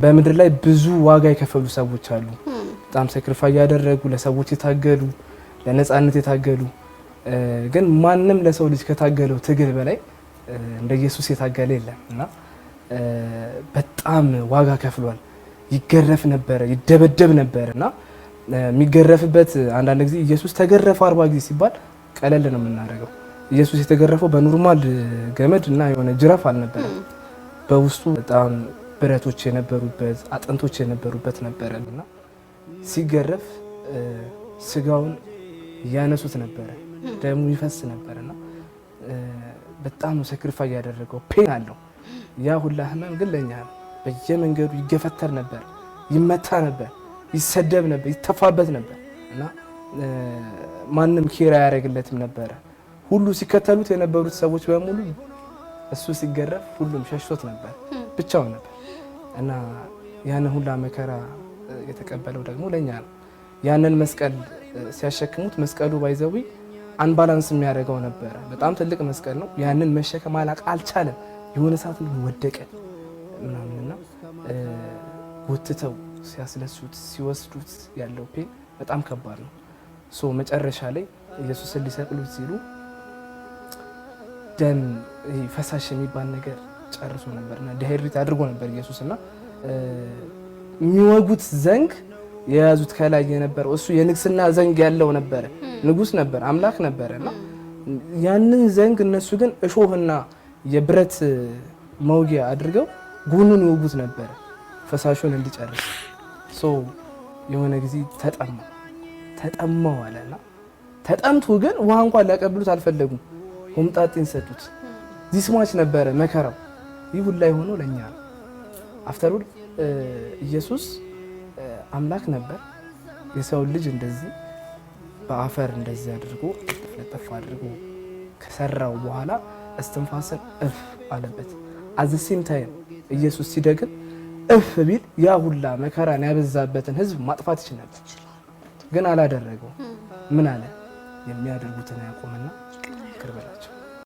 በምድር ላይ ብዙ ዋጋ የከፈሉ ሰዎች አሉ። በጣም sacrifice ያደረጉ፣ ለሰዎች የታገሉ፣ ለነጻነት የታገሉ፣ ግን ማንም ለሰው ልጅ ከታገለው ትግል በላይ እንደ ኢየሱስ የታገለ የለም እና በጣም ዋጋ ከፍሏል። ይገረፍ ነበረ፣ ይደበደብ ነበረ እና የሚገረፍበት አንዳንድ ጊዜ ኢየሱስ ተገረፈ 40 ጊዜ ሲባል ቀለል ነው የምናደርገው። ኢየሱስ የተገረፈው በ normal ገመድ እና የሆነ ጅራፍ አልነበረም። በውስጡ በጣም ብረቶች የነበሩበት፣ አጥንቶች የነበሩበት ነበረ እና ሲገረፍ ስጋውን እያነሱት ነበረ፣ ደሙ ይፈስ ነበረ እና በጣም ነው sacrifice ያደረገው። Pain አለው። ያ ሁላ ህመም ግን ለኛ ነው። በየመንገዱ ይገፈተር ነበር፣ ይመታ ነበር፣ ይሰደብ ነበር፣ ይተፋበት ነበር እና ማንም care አያደርግለትም ነበረ። ሁሉ ሲከተሉት የነበሩት ሰዎች በሙሉ እሱ ሲገረፍ ሁሉም ሸሽቶት ነበር፣ ብቻውን ነበር እና ያንን ሁላ መከራ የተቀበለው ደግሞ ለኛ ነው። ያንን መስቀል ሲያሸክሙት መስቀሉ by the way unbalance የሚያደርገው ነበረ። በጣም ትልቅ መስቀል ነው። ያንን መሸከም አልቻለም። የሆነ ሰዓት ወደቀ ምናምንና ጎትተው ሲያስነሱት ሲወስዱት ያለው pain በጣም ከባድ ነው። So መጨረሻ ላይ ኢየሱስን ሊሰቅሉት ሲሉ ደም ፈሳሽ የሚባል ነገር ጨርሶ ነበርና dehydrate አድርጎ ነበር ኢየሱስ እና የሚወጉት ዘንግ የያዙት ከላይ የነበረው እሱ የንግስና ዘንግ ያለው ነበረ። ንጉስ ነበር፣ አምላክ ነበረ እና ያንን ዘንግ እነሱ ግን እሾህና የብረት መውጊያ አድርገው ጎኑን ይወጉት ነበረ ፈሳሹን እንዲጨርስ። So የሆነ ጊዜ ተጠማ ተጠማው አለና ተጠምቶ ግን ውሃ እንኳን ሊያቀብሉት አልፈለጉም። ሆምጣጤን ሰጡት። This much ነበረ መከራው። ይህ ሁላ የሆነው ለእኛ ነው። After all ኢየሱስ አምላክ ነበር። የሰው ልጅ እንደዚህ በአፈር እንደዚህ አድርጎ ለጠፍ አድርጎ ከሰራው በኋላ እስትንፋስን እፍ አለበት። At the same time ኢየሱስ ሲደግም እፍ ቢል ያ ሁላ መከራን ያበዛበትን ህዝብ ማጥፋት ይችል ነበር፣ ግን አላደረገው። ምን አለ? የሚያደርጉትን አያውቁምና ይቅር በላቸው።